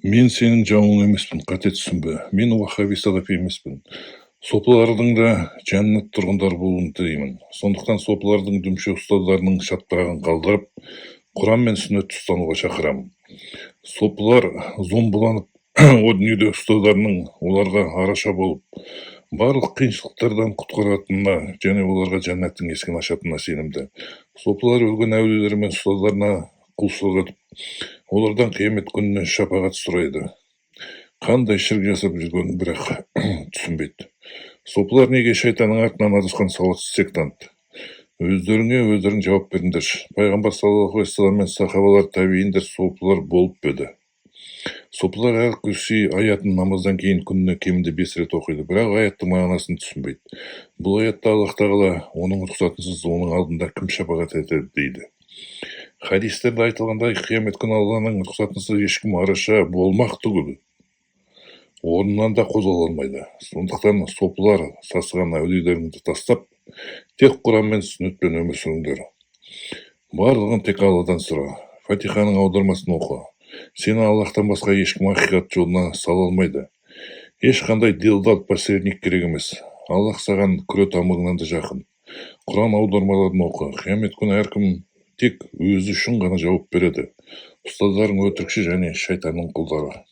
Мен сенің жауың емеспін, қате түсінбе. Мен уаххаби, салафи емеспін. Сопылардың да жәннат тұрғындары болуын тілеймін. Сондықтан сопылардың дүмше ұстаздарының шатпағын қалдырып, Құран мен сүннетті ұстануға шақырамын. Сопылар зомбыланып, о дүниеде ұстаздарының оларға араша болып, барлық қиыншылықтардан құтқаратынына және оларға жәннаттың есігін ашатынына сенімді. Сопылар өлген әулиелер мен ұстаздарына құлшылық етіп, олардан қиямет күніне шапағат сұрайды. Қандай шірк жасап жүргенін, бірақ, түсінбейді. Сопылар неге шайтанның артынан адасқан сауатсыз сектант? Өздеріңе өздерің жауап беріңдерші. Пайғамбар саллаллаху алейхи мен сахабалар, табииндер сопылар болып па еді? Сопылар Әл Күрси аятын намаздан кейін күніне кемінде 5 рет оқиды, бірақ аяттың мағынасын түсінбейді. Бұл аятта Аллах Тағала оның рұқсатынсыз оның алдында кім шапағат етеді дейді. Хадистерде айтылғандай, қиямет күні Алланың рұқсатынсыз ешкім араша болмақ түгіл, орнынан да қозғала алмайды. Сондықтан, сопылар, сасыған әулиелеріңді тастап, тек Құран мен сүннетпен өмір сүріңдер. Барлығын тек Алладан сұра. Фатиханың аудармасын оқы. Сені Аллахтан басқа ешкім ақиқат жолына сала алмайды. Ешқандай делдал, посредник керек емес. Аллах саған күре тамырыңнан да жақын. Құран аудармаларын оқы. Қиямет күні әркім тек өзі үшін ғана жауап береді. Ұстаздарың өтірікші және шайтанның құлдары.